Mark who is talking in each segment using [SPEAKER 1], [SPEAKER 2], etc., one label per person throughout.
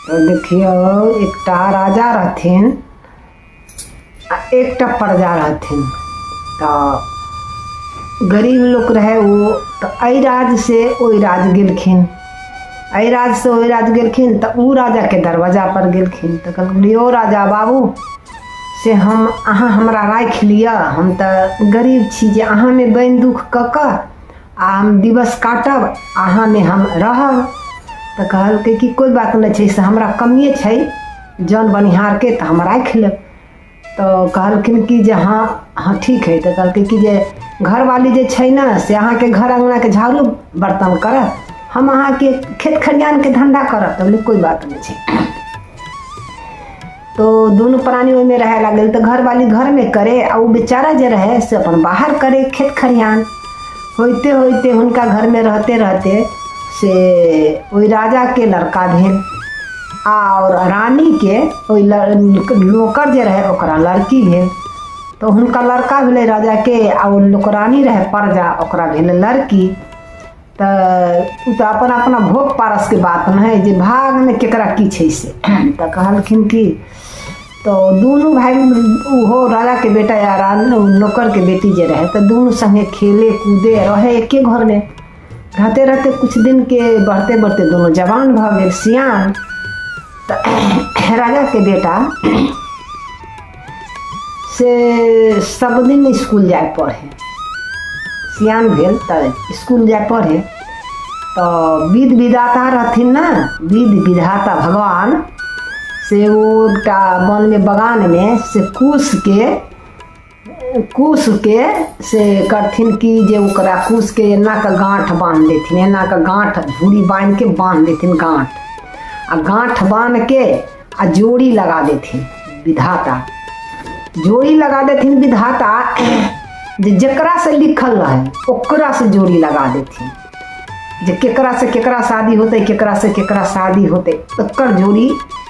[SPEAKER 1] तऽ देखियौ, एकटा राजा रहथिन आ एकटा प्रजा रहथिन। तऽ गरीब लोक रहै ओ। तऽ एहि राज्यसँ ओहि राज्य गेलखिन, एहि राज्यसँ ओहि राज्य गेलखिन। तऽ ओ राजाके दरवाजापर गेलखिन तऽ कहलखिन, यौ राजा बाबू, से हम अहाँ हमरा राखि लिअ, हम तऽ गरीब छी जे अहाँमे बनि दुःख कऽ कऽ आ हम दिवस काटब, अहाँमे हम रहब। तऽ कहलकै कि कोइ बात नहि छै, से हमरा कमिए छै जन बनिहारके, तऽ हम राखि लेब। तऽ कहलखिन कि जे हँ हँ, ठीक हइ। तऽ कहलकै कि जे घरवाली जे छै ने, से अहाँके घर अङ्गनाके झाड़ू बर्तन करत, हम अहाँके खेत खलिहानके धन्धा करब। तऽ बोललै, कोइ बात नहि छै। तो दुनू प्राणी ओहिमे रहय लागल। तऽ घरवाली घरमे करे आ ओ बेचारा जे रहै से अपन बाहर करे खेत खलिहान। होइते होइते हुनका घरमे रहते रहते से ओहि राजाके लड़का भेल आओर रानीके ओहि नौकर जे रहै ओकरा लड़की भेल। तऽ हुनका लड़का भेलै राजाके आ ओ नौकरानी रहै प्रजा, ओकरा भेलै लड़की। तऽ ओ तऽ अपना अपना भोग पारसके बात ने हइ जे भागमे केकरा की छै से। तऽ कहलखिन कि तऽ दुनू भाय, ओहो राजाके बेटा या रानी नौकरके बेटी जे रहै, तऽ दुनू सङ्गे खेले कूदे रहै एके घरमे। रहते रहते कुछ दिनके बढ़ते बढ़ते दुनू जवान भऽ गेल, सियान। तऽ राजाके बेटा से सब दिन इसकुल जाय पढ़े। सियान भेल तऽ इसकुल जाय पढ़े। तऽ विध विधाता रहथिन ने, विध विधाता भगवान, से ओ एकटा वनमे बगानमे से कुशके से करथिन कि जे ओकरा कुशके एना कऽ गाँठ बान्हि देथिन, एना कऽ गाँठ झूरी बान्हिके बान्हि देथिन गाँठ, आ गाँठ बान्हिके आ जोड़ी लगा देथिन विधाता, जोड़ी लगा देथिन विधाता जे जकरासँ लिखल रहै ओकरासँ जोड़ी लगा देथिन, जे केकरासँ केकरा शादी होतै, केकरासँ केकरा शादी होतै, ओकर जोड़ी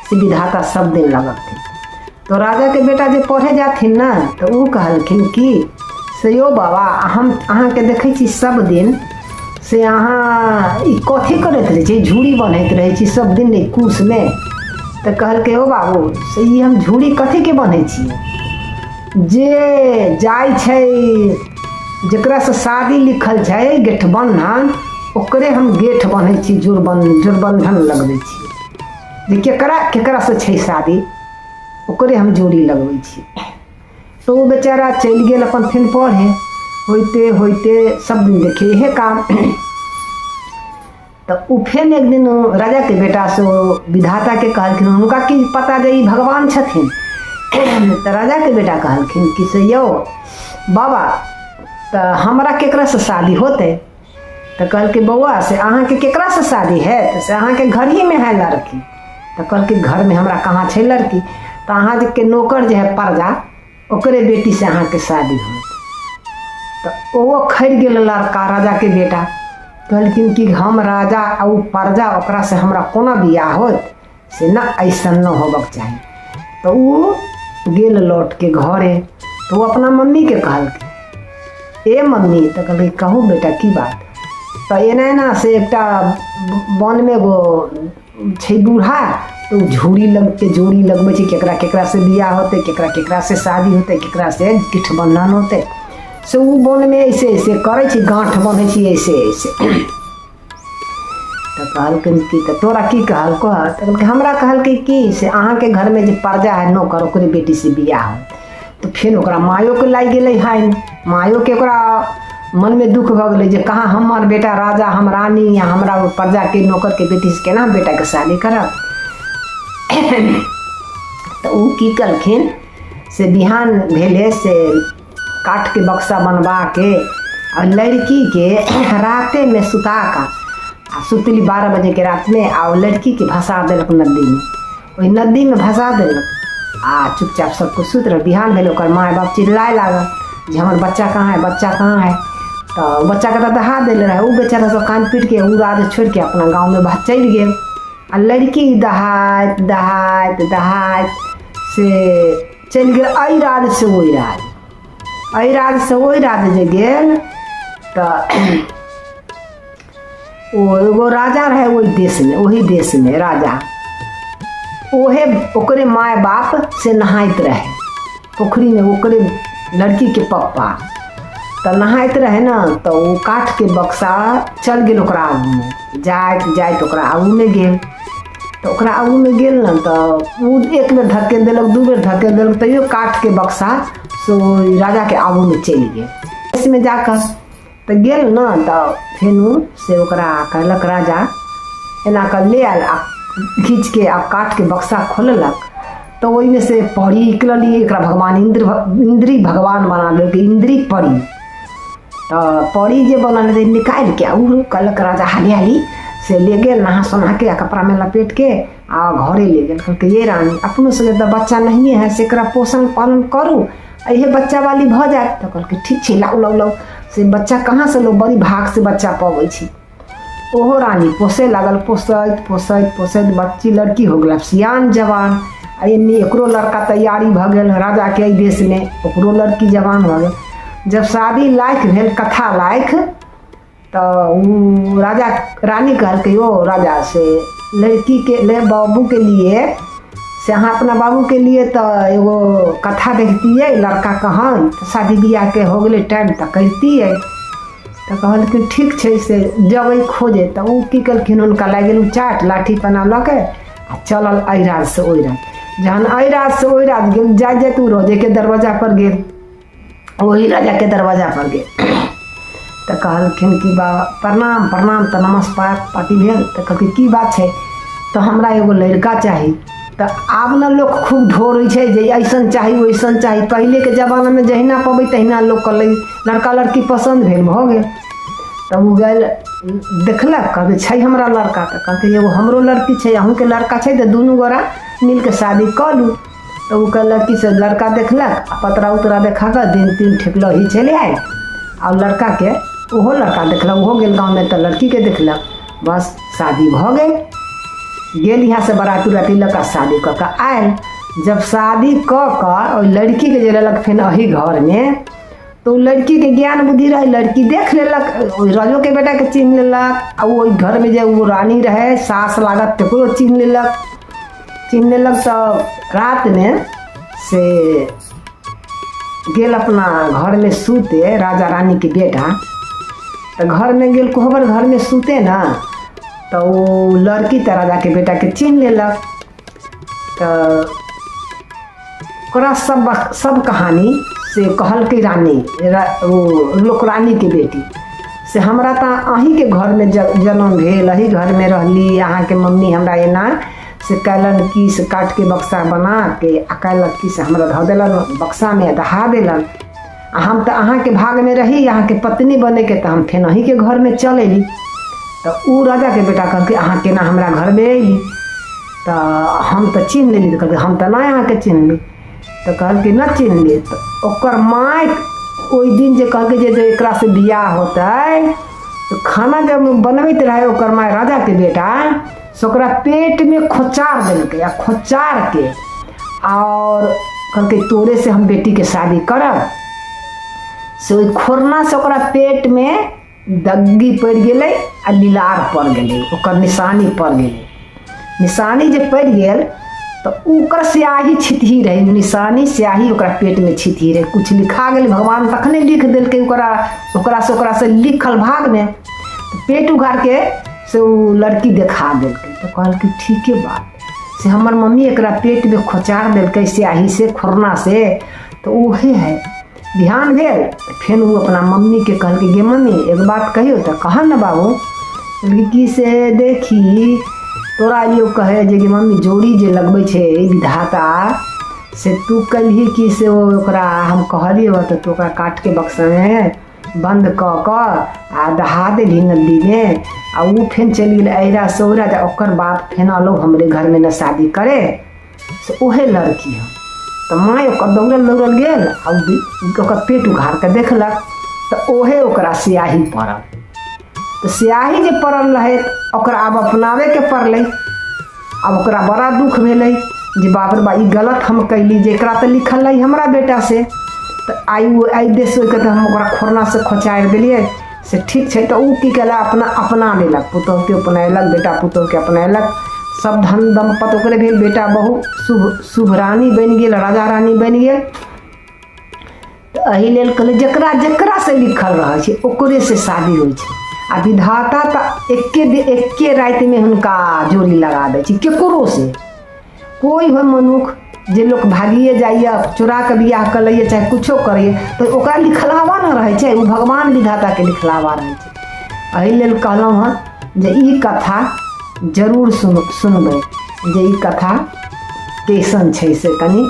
[SPEAKER 1] से विधाता सब दिन लगबथिन। तऽ राजाके बेटा जे पढ़े जाथिन ने, तऽ ओ कहलखिन कि से यौ बाबा, हम अहाँके देखै छी सब दिन, से अहाँ ई कथी करैत रहै छी, झूरी बन्हैत रहै छी सब दिन ई कुशमे? तऽ कहलकै, ओ बाबू, से ई हम झूरी कथीके बन्है छियै? जे जाइ छै, जकरासँ शादी लिखल छै गेठबन्धन, ओकरे हम गेठ बन्है छी, जोड़बन्धन लगबै छी जे केकरा केकरासँ छै शादी, ओकरे हम जोड़ी लगबै छी। तऽ ओ बेचारा चलि गेल अपन फेर पढ़े। होइते होइते सब दिन देखियै इहे काम। तऽ ओ फेर एक दिन राजाके बेटा से ओ विधाताके कहलखिन। हुनका की पता जे ई भगवान छथिन। तऽ राजाके बेटा कहलखिन कि से यौ बाबा, तऽ हमरा केकरासँ शादी होतै? तऽ कहलकै, बौआ, से अहाँके केकरासँ शादी हैत से अहाँके घरहीमे है लड़की। तऽ कहलकै, घरमे हमरा कहाँ छै लड़की? तऽ अहाँके नौकर जे है प्रजा, ओकरे बेटीसँ अहाँके शादी होत। तऽ ओहो खरि गेल लड़का, राजाके बेटा। कहलखिन कि हम राजा आ ओ प्रजा, ओकरासँ हमरा कोना बियाह होत? से न, अइसन न होबक चाही। तऽ ओ गेल लौटके घरे। तऽ ओ अपना मम्मीके कहलकै, ए मम्मी। तऽ कहलकै, कहू बेटा, की बात? तऽ एना एना से एकटा वनमे एगो छै बूढ़ा, तऽ ओ झूरी लगके जोड़ी लगबै छै, केकरा केकरासँ बियाह होतै, केकरा केकरासँ शादी होतै, केकरासँ गठबन्धन होतै, से ओ वनमे ऐसे ऐसे करै छै, गाँठ बन्है छै ऐसे ऐसे। तऽ कहलखिन कि तऽ तोरा की कहलको? तऽ कहलकै, हमरा कहलकै कि से अहाँके घरमे जे प्रजा है नौकर, ओकरे बेटीसँ बियाह होत। तऽ फेर ओकरा मायोके लागि गेलै हानि। मायोके ओकरा मनमे दुःख भऽ गेलै जे कहाँ हमर बेटा राजा, हम रानी, या हमरा ओ प्रजाके नौकरके बेटीसँ केना बेटाके शादी करब? तऽ ओ की केलखिन से बिहान भेलै से काठके बक्सा बनबाके आ लड़कीके रातेमे सुता कऽ आ सुतली 12 बजेके रातिमे, आ ओ लड़कीके भसा देलक नदीमे। ओहि नदीमे भसा देलक आ चुपचाप सब कोइ सुति रहल। बिहान भेल, ओकर माय बाप चिल्लाए लागल जे हमर बच्चा कहाँ है, बच्चा कहाँ है? तऽ बच्चाके तऽ दहा देले रहै। ओ बेचारा सब कानि पीटके ओ राज छोड़िके अपना गाँवमे चलि गेल आ लड़की दहाइत दहाइत दहाइत से चलि गेल एहि राजसँ ओहि राज। एहि राजसँ ओहि राज जे गेल तऽ ओ एगो राजा रहै ओहि देशमे, ओही देशमे राजा, ओहे ओकरे माय बाप से नहाइत रहै पोखरिमे, ओकरे लड़कीके पप्पा। तऽ नहाइत रहै ने तऽ ओ काठके बक्सा चलि गेल ओकरा आगूमे, जाइत जाइत ओकरा आगूमे गेल। तऽ ओकरा आगूमे गेल ने तऽ ओ एक बेर धकेल देलक, दू बेर धकेल देलक, तैयो काठके बक्सा से ओहि राजाके आगूमे चलि गेल। देशमे जाकऽ तऽ गेल ने तऽ फेनु से ओकरा कहलक राजा एना कऽ ले आयल आ खींचके आ काठके बक्सा खोललक तऽ ओहिमे से परी निकलली। एकरा भगवान इन्द्र इन्द्री भगवान बना देलकै, इन्द्री परी। तऽ परी जे बनल रहै निकालिके आ ओ कहलक राजा हाली हाली से ले गेल नहा सोनाके आ कपड़ामे लपेटके आ घरे ले गेल। कहलकै ये रानी अपनो सबके तऽ बच्चा नहिए है, से एकरा पोषण पालन करू, इहे बच्चा वाली भऽ जायत। तऽ कहलकै ठीक छै, लाउ लाउ लाउ। से बच्चा कहाँसँ लोक बड़ी भागसँ बच्चा पबै छै। ओहो रानी पोसै लागल, पोसैत पोसैत पोसैत बच्ची लड़की हो गेल सियान जवान। आ एन्नी एकरो लड़का तैयारी भऽ गेल राजाके एहि देशमे, ओकरो लड़की जवान भऽ गेल। जब शादी लायक भेल, कथा लायक, तऽ ओ राजा रानी कहलकै ओ राजा से लड़कीके ले बाबूके लिए से अहाँ अपना बाबूके लिए तऽ एगो कथा देखतियै लड़का कहाँ, तऽ शादी बियाहके हो गेलै टाइम तऽ करितियै। तऽ कहलखिन ठीक छै से जबै खोजे। तऽ ओ की केलखिन हुनका लागि गेल चाट लाठी पना लऽ के आ चलल एहि राजसँ ओहि राज। जहन एहि राजसँ ओहि राज गेल, जाइत जाइत ओ रोजेके दरवाजा पर गेल, ओही राजाके दरवाजा पर गेल। तऽ कहलखिन कि बाबा प्रणाम प्रणाम। तऽ नमस्कार पाती भेल। तऽ कहलखिन की बात छै? तऽ हमरा एगो लड़का चाही। तऽ आब ने लोक खूब ढोरै छै जे अइसन चाही ओइसन चाही। पहिलेके जमानामे जहिना पबै तहिना लोक कहलै, लड़का लड़की पसन्द भेल भऽ गेल। तऽ ओ गेल देखलक, कहलकै छै हमरा लड़का। तऽ कहलकै एगो हमरो लड़की छै, अहूँके लड़का छै, तऽ दुनू गोरा मिलके शादी कऽ लू। तऽ ओ कहलक कि से लड़का देखलक आ पतरा उतरा देखा कऽ दिन तीन ठेकलही चलि आयल। आ लड़काके ओहो लड़का देखलक, ओहो गेल गाँवमे तऽ लड़कीके देखलक, बस शादी भऽ गेल। गेल यहाँसँ बराती उराती लऽ कऽ शादी कऽ कऽ आयल। जब शादी कऽ कऽ ओहि लड़कीके जे लेलक फेन एही घरमे, तऽ ओ लड़कीके ज्ञान बुद्धि रहै, लड़की देख लेलक, ओहि राजोके बेटाके चिन्ह लेलक। आ ओहि घरमे जे ओ रानी रहै सास लागत तकरो चिन्ह लेलक। चिन्ह लेलक तऽ रातिमे से गेल अपना घरमे सुते राजा रानीके बेटा। तऽ घरमे गेल कोहबर घरमे सुते ने तऽ ओ लड़की तऽ राजाके बेटाके चिन्ह लेलक। तऽ ओकरा सब सब कहानी से कहलकै रानी, ओ लोक रानीके बेटी से हमरा तऽ अहीँके घरमे जन्म भेल, अही घरमे रहली, अहाँके मम्मी हमरा एना से कयलनि कि से काटके बक्सा बनाके आ कयलक कि से हमरा धऽ देलनि बक्सामे आ दहा देलनि। आ हम तऽ अहाँके भागमे रही अहाँके पत्नी बनैके, तऽ हम फेर अहीँके घरमे चलि अयली। तऽ ओ राजाके बेटा कहलकै अहाँ केना हमरा घरमे अयली? तऽ हम तऽ चिन्ह लेली। तऽ कहलकै हम तऽ नहि अहाँके चिन्हली। तऽ कहलकै नहि चिन्हली। तऽ ओकर माय ओहि दिन जे कहलकै जे एकरासँ बियाह होतै, तऽ खाना जब बनबैत रहै ओकर माय राजाके बेटा, से ओकरा पेटमे खोचार देलकै। आ खोचारके आओर कहलकै तोरे से हम बेटीके शादी करब। से ओहि खोरनासँ ओकरा पेटमे दग्गी पड़ि गेलै आ लीलार पड़ि गेलै, ओकर निशानी पड़ि गेलै। निशानी जे पड़ि गेल तऽ ओकर स्याही छितही रहै, निशानी स्याही ओकरा पेटमे छितही रहै, किछु लिखा गेलै भगवान तखने लिख देलकै ओकरा, ओकरासँ ओकरासँ लिखल भागमे। तऽ पेट उघारके से ओ लड़की देखा देलकै। तऽ कहलकै ठीके बात से हमर मम्मी एकरा पेटमे खोचार देलकै स्याही से खोरना से, तऽ उहे है। ध्यान भेल तऽ फेर ओ अपना मम्मीके कहलकै गे मम्मी एक बात कहियौ? तऽ कहऽ ने बाबू। कहलकै कि से देखी तोरा एलियौ कहै जे गे मम्मी जोड़ी जे लगबै छै विधाता से तू कयलही कि से ओ ओकरा हम कहलियौ तऽ तू ओकरा काठके बक्सामे बन्द कऽ कऽ आ दहा देलही नदीमे आ ओ फेर चलि गेल एहि से ओहि राज, ओकर बाप फेर अयलौ हमरे घरमे ने शादी करे, से ओहे लड़की है। तऽ माय ओकर दौड़ल दौड़ल गेल आ ओकर पेट उघार कऽ देखलक तऽ ओहे ओकरा स्याही पड़ल। तऽ स्याही जे पड़ल रहै ओकरा आब अपनाबैके पड़लै। आब ओकरा बड़ा दुख भेलै जे बाप रे बा ई गलत हम कैली, जेकरा तऽ लिखल रहै हमरा बेटा से, तऽ आइ ओ एहि देश होइके तऽ हम ओकरा खोरनासँ खोचारि देलियै, से ठीक छै। तऽ ओ की केलक, अपना अपना लेलक, पुतोहुके अपनेलक, बेटा पुतोहुके अपनेलक, सब धन दम्पत ओकरे भेल, बेटा बहु शुभ शुभ रानी बनि गेल, राजा रानी बनि गेल। तऽ एहि लेल कहलै जकरा जकरासँ लिखल रहै छै ओकरेसँ शादी होइ छै। आ विधाता तऽ एके एके रातिमे हुनका जोड़ी लगा दै छै केकरोसँ। कोइ होइ मनुख जे लोक भागिए जाइए, चोरा कऽ बियाह कऽ लैए, चाहे किछो करैए, तऽ ओकरा लिखलावा ने रहै छै, ओ भगवान विधाताके लिखलावा रहै छै। एहि लेल कहलहुँ हँ जे ई कथा जरूर सुनबै, जे ई कथा कैसन छै से कनि